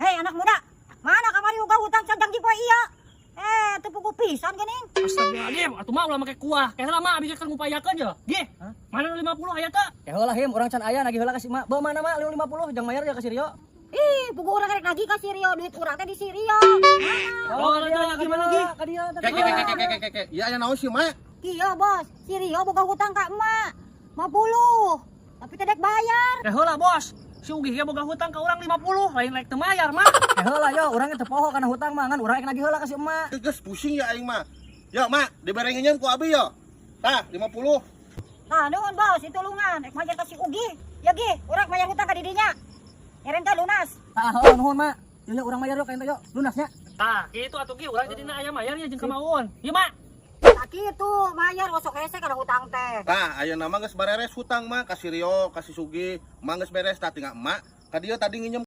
Hei, anak muda, mana kamari boga hutang can janji poe ieu? Eh, teu puguh pisan geuning. Astagfirullahaladzim, atuh mah ulah make kuah. Kayak lama abi keur ngupayakeun ye. Gih, mana nu 50 aya teu? Ya heula, Him, urang can aya, nagih heula ka si Mak. Bawa mana, Mak? 50 jang mayar ya ka si Rio. Ih, puguh urang rek nagih ka si Rio, duit urang teh di si Rio. Mana? Oh, ada lagi, mana lagi? Ka dia. Ke ke ke ke ke ke ke. Iya, aya naon sih, Mak? Iya, Bos, si Rio boga hutang ka emak 50. Tapi teu dek bayar. Ya heula, Bos. Si Ugih ge boga hutang ka urang 50, lain rek teu mayar mah. Ya heula yo, urang teu poho kana hutang mah, ngan urang rek nagih heula ka si emak. Geus pusing ya aing mah. Ya, Mak, dibere nginjem ku abi yo. Tah, 50. Nah, nuhun, Bos, ditulungan. Rek mayar ka si Ugi. Ya Gi, urang mayar hutang ka didinya. Nyerenta lunas. Tah, heuh, nuhun, Mak. Yo yo, urang mayar yo ka ente yo, lunasnya. Tah, kitu atuh, Gi, urang jadina aya mayar nya jeung kamaun. Ieu, Mak. Tah kitu, mayar osok hese kana hutang teh. Tah, ayeuna mah geus bareres hutang mah ka si Rio, ka si Sugi. Mah geus beres, tah tinggal emak. Ka dieu tadi nginjem.